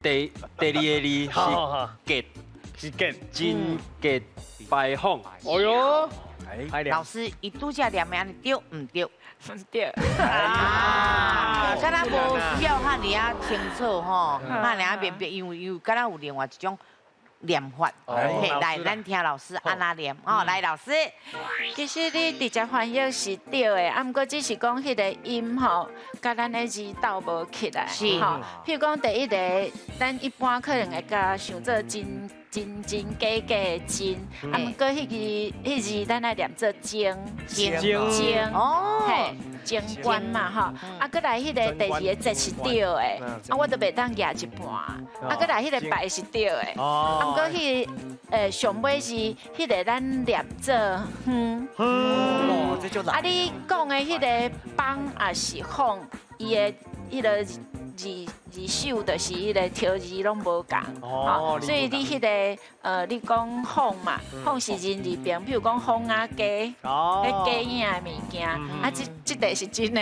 第二个字是潔，是潔，貞潔牌坊。哎喲，老師，伊拄才念的按呢對毋對？毋對。啊，敢若無需要遐爾仔清楚吼，遐爾仔明白，因為伊敢若有另外一種念法。嘿，來，咱聽老師按怎念哦，來，老師。其實你直接翻譯是對的，啊，毋過只是講彼个音吼，佮咱的字鬥無起來。吼，譬如講第一個，咱一般可能會共想做真真真假假的真，啊，毋過彼字咱愛念做貞，貞貞，嘿，貞觀嘛吼，啊，閣來彼个第二个節是對的，啊，我都袂當舉一半，啊，閣來彼个牌是對的，啊，毋過彼个上尾是彼个咱念做遠。哦，這就難。啊，你講的彼个幫抑是坊，伊的彼个字字首就是彼个頭字攏無仝，吼，所以你彼个你講坊嘛，坊是人字邊，譬如講坊仔雞，彼雞影的物件，啊，這這塊是真的。